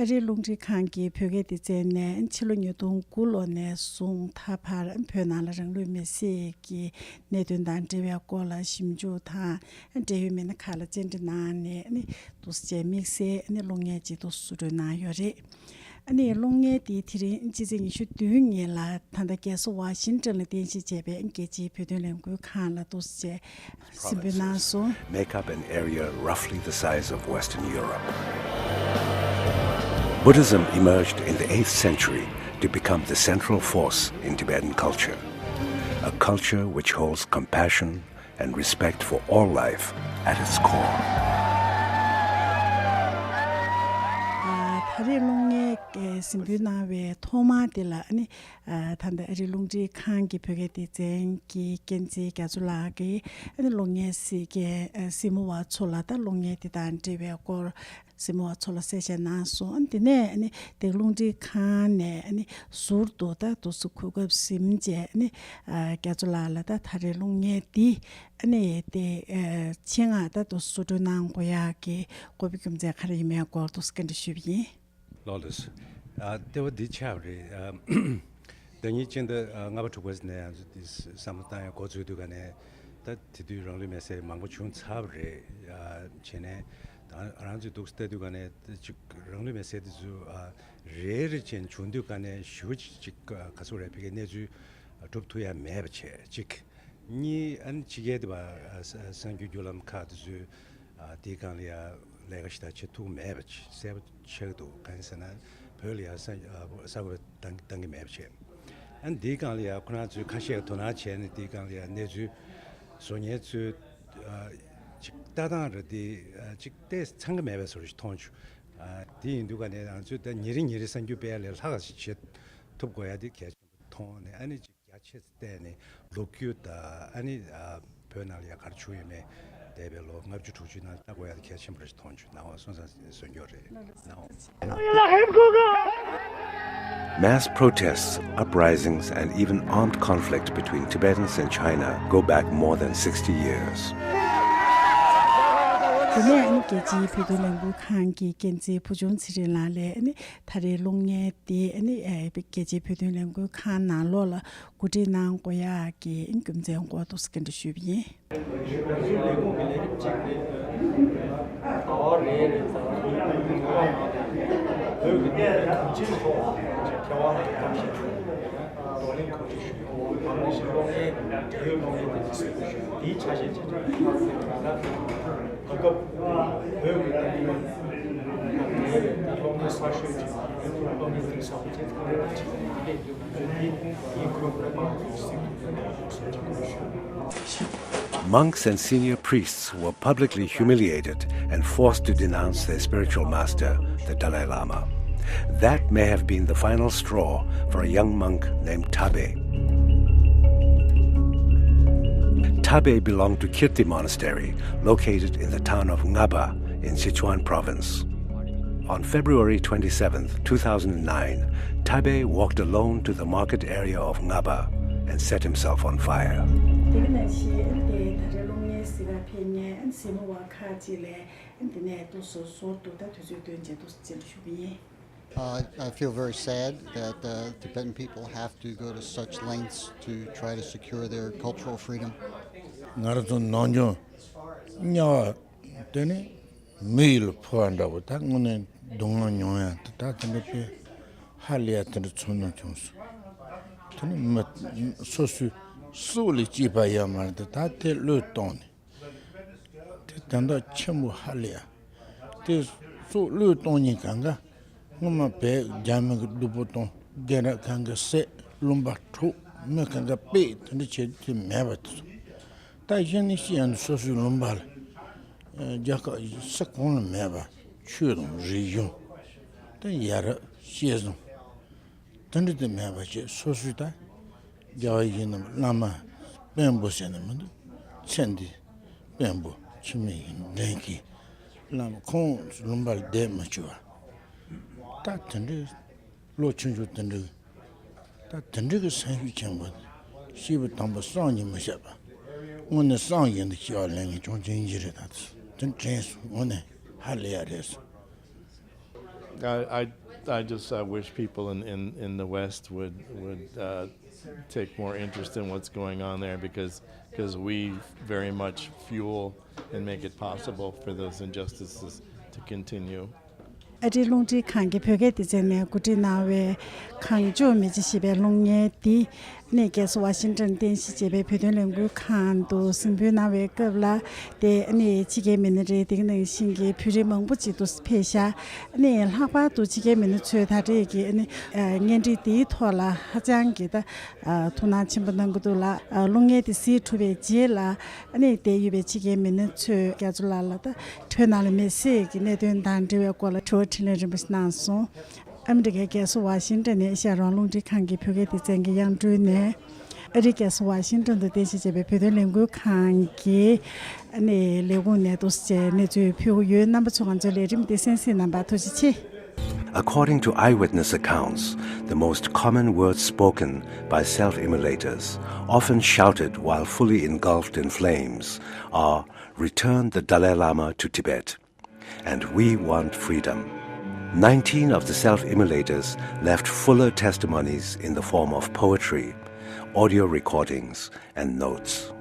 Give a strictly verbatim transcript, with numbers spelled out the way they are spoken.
རི་རླུང་འཕྲིན་ཁང་གི་བོད་སྐད་སྡེ་ཚན་ནས་ཕྱི་ལོ་ཉིས་སྟོང་དགུ་ལོ་ནས་བཟུང་ད་བར་བོད་ནང་ལ་རང་ལུས་མེར་སྲེག་གི་གནད་དོན་དང་འབྲེལ་བའི་སྐོར་ལ་ཞིབ་འཇུག་དང་འབྲེལ་ཡོད་མི་སྣ་ཁག་ལ་བཅར་འདྲི་གནང་ནས་ནི་འདུག་སེ་དམིགས་བསལ་ནི་གློག་བརྙན་ཅིག་འདུག་སེ་བཟོ་སྐྲུན་གནང་ཡོད་རེད། ཨ་ནི་གློག་བརྙན་དེ་དེ་རིང་ཕྱི་ཚེས་ཉི་ཤུ་བདུན་ཉིན་ལ་ད་ལྟ་རྒྱལ་ས་ཝ་ཤིང་ཏོན་ལ་རྟེན་གཞི་བྱས་པའི་རྒྱལ་སྤྱིའི་བོད་དོན་ལས་འགུལ་ཁང་ལ་འདུག་སེ་གཟིགས་འབུལ་གནང་སོང་། Make up an area roughly the size of Western Europe. Buddhism emerged in the eighth century to become the central force in Tibetan culture, a culture which holds compassion and respect for all life at its core. ཨ། ད་རེས་གློག་བརྙན་གཟིགས་འབུལ་གནང་བའི་ཐོག་མ་དེ་ལ་ཨ་ནི། ཨ། ད་ལྟ་ཨ་རིའི་རླུང་འཕྲིན་ཁང་གི་བོད་སྐད་སྡེ་ཚན་གྱི་འགན་འཛིན་རྒྱ་མཚོ་ལགས་ཀྱིས་ཨ་ནི་གློག་བརྙན་གཟིགས་མཁན་གཟིགས་མོ་བ་ཚོ་ལ་ད་གློག་བརྙན་དེ་དང་འབྲེལ་བའི་སྐོར་གཟིགས་མོ་བ་ཚོ་ལ་གསལ་བཤད་གནང་སོང་། ཨ་ནི་དེ་ནས་ཨ་ནི་དེ་རླུང་འཕྲིན་ཁང་ནས་ཨ་ནི་ཟུར་དུ་ད་དུས་སུ་གོ་སྐབས་ཟིན་བྱས་ཨ་ནི་རྒྱ་མཚོ་ལགས་ལ་ད་ད་རེས་གློག་བརྙན་འདི་ཨ་ནི་དེ་ཆེད་མངགས་ད་དུས་སུ་བཟོ་སྐྲུན་གནང་དགོས་ཡག་གི་དགོས་པའི་རྒྱུ་མཚན་ག་རེ་ཡིན་མིན་སྐོར་དུ་བཀའ་འདྲི་ཞུས་པ་ཡིན། ལགས་ལགས། ཨ། ལྟེ་བ་འདི་ཆགས་པ་རེད། ཨ། ཟླ་ཉིན་སྤྱི་ཟླ་ཨ་ལྔ་པ་དྲུག་པ་ནས་ང་ཚོ་འདི་བསམ་བློ་བཏང་ཡག་འགོ་བཙུགས་དུས་ག་ནས་ད་དེ་དུས་རང་ལུས་མེར་སྲེག་མང་པོ་བྱུང་ཚར་བ་རེད། ཨ། བྱས་ནས་ད་རང་ཚོས་འདུག་སེ་ལྟ་དུས་ག་ནས་ཅིག་རང་ལུས་མེར་སྲེག་དེ་ཚོ་ཨ་རེ་རེ་བྱས་ནས་བྱུང་དུས་ག་ནས་ཞེ་པོ་ཅིག་ཅིག་ག་ཚོད་རེད། ཕ་གིའི་གནས་ཚུལ་སྒྲུབ་ཐུབ་ཡ་མེད་པ་བྱས་ཅིག་གཉིས། ཨ་ནི་ཕྱི་རྒྱལ་དུ་བ་གསར་འགྱུར་བརྒྱུད་ལམ་ཁག་དེ་ཚོས་དེའི་སྒང་ལ་ཡ་ལས་ཀ་ཞིག་ད་བྱེད་ཐུབ་མེད་པ་གསལ་པོ་ཆགས་འདུག་གང་ཡིན་ཟེར་ན་བོད་ལ་ཡ་གསར་འགྱུར་བཏང་གི་མེད་པ་བྱས། ཨ་ནི་དེའི་སྒང་ལ་ཡ་ཁོ་རང་ཚོས་ཁ་ཤས་དོ་སྣང་བྱས་ནས་དེའི་སྒང་ལ་ཡ་གནས་ཚུལ་བཟོ་མཁན་ཚོས་ཅིག་ལྟ་སྟངས་རེད་དེ་ཅིག་ལྟས་ཚང་གི་མེད་པའི་བཟོ་འདྲ་ཞིག་མཐོང་བྱུང་། དེ་ཡིན་དུས་ག་ནས་ང་ཚོས་ད་ཉིན་རེ་ཉིན་རེ་གསར་འགྱུར་སྤེལ་ཡ་ལས་ལྷག་ཞིག་བྱེད་ཐུབ་དགོས་ཡ་དེ་གལ་ཆེན་པོ་མཐོང་ནས། ཨ་ནི་ཅིག་རྒྱ་ཆེ་ཙམ་བལྟས་ནས་ལོ་རྒྱུས་དང་ཨ་ནི་ཨ་བོད་ནང་ལ་ཡ་ག་རེ་བྱུང་ཡོད་མེད་འདས་པའི་ལོ་ལྔ་བཅུ་དྲུག་ཅུ་ནང་ལ་ལྟ་དགོས་ཡ་དེ་གལ་ཆེན་པོ་རེད་ཞེས་མཐོང་བྱུང་། ནང་བ་སོང་ཙང་བཟོ་འགྱུར་རེད། ནང་བ། Mass protests, uprisings, and even armed conflict between Tibetans and China go back more than sixty years. དེ་ནས་ཨ་ནི་རྒྱལ་སྤྱིའི་བོད་དོན་ལས་འགུལ་ཁང་གི་འགན་འཛིན་བུ་ཆུང་ཚེ་རིང་ལགས་ལ་ཨ་ནི་ད་རེས་གློག་བརྙན་དེ་ཨ་ནི་ཨ་རྒྱལ་སྤྱིའི་བོད་དོན་ལས་འགུལ་ཁང་ནང་ལོགས་ལ་གོ་སྒྲིག་གནང་དགོས་ཡག་གི་རྒྱུ་མཚན་སྐོར་དུ་བཀའ་འདྲི་ཞུས་པ་ཡིན། Monks and senior priests were publicly humiliated and forced to denounce their spiritual master, the Dalai Lama. That may have been the final straw for a young monk named Tabe. Tabe belonged to Kirti Monastery, located in the town of Ngaba in Sichuan province. On February twenty-seventh, two thousand nine, Tabe walked alone to the market area of Ngaba and set himself on fire. དེ་ག་ནང་བཞིན་ཨ་ནི་དེ་ད་རེས་གློག་བརྙན་གཟིགས་ག་ཕེབས་མཁན་ཨ་ནི་གཟིགས་མོ་བ་ཁག་ཅིག་ལ་ཨ་ནི་དེ་ནས་དུ་སོ་སོར་དུ་ད་དུས་ཚོད་བཏོན་བྱས་དུ་བཅར་ཞུ་གི་ཡིན། Uh, I feel very sad that the Tibetan people have to go to such lengths to try to secure their cultural freedom. ང་རང་ཚོ་ནམ་རྒྱུན་དམྱལ་བ་དེ་ནི་མི་ཡུལ་ལ་འཕོ་བ་འདྲ་བོ། ད་དངོས་གནས་སྡུག་བསྔལ་མྱོང་ཡ་དེ་ད་དེ་འདྲ་དཔེ་ཧ་ལས་ཡ་དེ་འདྲ་ཚོར་སྣང་བྱུང་སོང་། དེ་ནི་མི་སོ་སོའི་སྲོག་ལས་གཅེས་པ་ཡོད་མ་རེད་དེ། ད་དེ་བློས་བཏང་ནས། དེ་དོན་དག་ཆེན་པོ་ཧ་ལས་ཡ། དེ་སྲོག་བློས་གཏོང་ཉིན་གང་ག་སྔོན་མ་བས་རྒྱ་མི་གི་སྡུག་པོ་གཏོང་། རྒན་རབས་གང་ག་བསད། ལུང་པ་འཁྲུག་མི་གང་ག་སྤེལ། དེ་འདྲ་བྱེད་དུས་མེད་པ་དེ་ཚོ། ད་གཞི་ནས་ཤི་ཡང་སོ་སོའི་ལུང་པ་ལ་རྒྱལ་ཁབ་ས་ཁོངས་ལ་མེད་པ། ཆོས་དང་རིག་གཞུང་དེ་ཡ་རབས་བྱས་སོང་། དེ་འདྲ་དེ་མེད་པ་བྱས་སོ་སོའི་ད་རྒྱལ་བ་ཡིན་ནམ་བླ་མ་དཔོན་པོ་ཟེར་ནས་མི་འདུག་ཚེ་འདི་དཔོན་པོ་འཆི་མེད་ཡིན་འདྲེན་གྱི་བླ་མ་ཁོང་ལུང་པར་བསྡད་མ་བཅུག་པ། ད་དེ་འདྲའི་བློ་ཆུང་ཆུང་དེ་འདྲའི་ད་དེ་འདྲའི་གི་སེམས་ཤུགས་ཆེན་པོ་སྐྱེས་བུ་དམ་པ་བསམ་གྱིས་མི་ཁྱབ་པ། དངོས་གནས་བསམ་གྱིས་འདི་སྐྱེ་བ་ལེན་མཁན་ཅུང་ཅན་གྱི་རེད། ད་དེ་དྲན་སོང་། དངོས་གནས་ཧ་ལས་ཡ་རེད་སོང་། I, I, I just uh, wish people in, in, in the West would, would uh, take more interest in what's going on there because because we very much fuel and make it possible for those injustices to continue. ཨ་རིའི་རླུང་འཕྲིན་ཁང་གི་བོད་སྐད་སྡེ་ཚན་ནས་གོ་སྒྲིག་གནང་བའི་གངས་ལྗོངས་མི་རྗེ་ཞེས་པའི་གློག་བརྙན་འདི་ནི་རྒྱལ་ས་ཝ་ཤིང་ཏོན་རྟེན་གཞི་བྱས་པའི་བོད་དོན་ལས་འགུལ་ཁང་དུ་གཟིགས་འབུལ་གནང་བའི་སྐབས་ལ། དེ་ནི་ཕྱི་རྒྱལ་མི་སྣ་རེད། དེ་ག་ནང་བཞིན་གྱི་བོད་རིགས་མང་པོ་ཅིག་ཏུ་ཕེབས་ཤག་ནི་ལྷག་པར་དུ་ཕྱི་རྒྱལ་མི་སྣ་ཚོས་ད་རེས་ཀྱི་ནི་བརྙན་འཕྲིན་འདིའི་ཐོག་ལ་ཧ་ཅང་གི་ད་ཐུགས་སྣང་ཆེན་པོ་གནང་གི་འདུག་ལ། གློག་བརྙན་དེ་གཟིགས་གྲུབ་པའི་རྗེས་ལ་ནི་དེར་ཡོད་པའི་ཕྱི་རྒྱལ་མི་སྣ་ཚོས་རྒྱ་མཚོ་ལགས་ལ་ད་བོད་ནང་ལ་མེ་སྲེག་གི་གནད་དོན་དང་འབྲེལ་བའི་སྐོར་ལ་དྲི་བ་དྲིས་ལན་རིམ་པ་ཞིག་གནང་སོང་། ཨ་མི་རི་ཀའི་རྒྱལ་ས་ཝ་ཤིང་ཏོན་ནས་ཨེ་ཤ་ཡ་རང་དབང་རླུང་འཕྲིན་ཁང་གི་བོད་སྐད་སྡེ་ཚན་གྱི་དབྱངས་སྒྲོན་ནས། ཨ་རིའི་རྒྱལ་ས་ཝ་ཤིང་ཏོན་དུ་རྟེན་གཞི་བྱས་པའི་བོད་དོན་ལས་འགུལ་ཁང་གི་ཨ་ནི་ལས་ཁུངས་ནས་འདུག་སེ་གནས་ཚུལ་ཕུལ་གྱི་ཡོད། རྣམ་པ་ཚོ་ང་ཚོའི་ལས་རིམ་འདི་གསན་གཟིགས་གནང་བར་ཐུགས་རྗེ་ཆེ། According to eyewitness accounts, the most common words spoken by self immolators, often shouted while fully engulfed in flames, are "Return the Dalai Lama to Tibet" and "We want freedom." Nineteen of the self immolators left fuller testimonies in the form of poetry, audio recordings, and notes.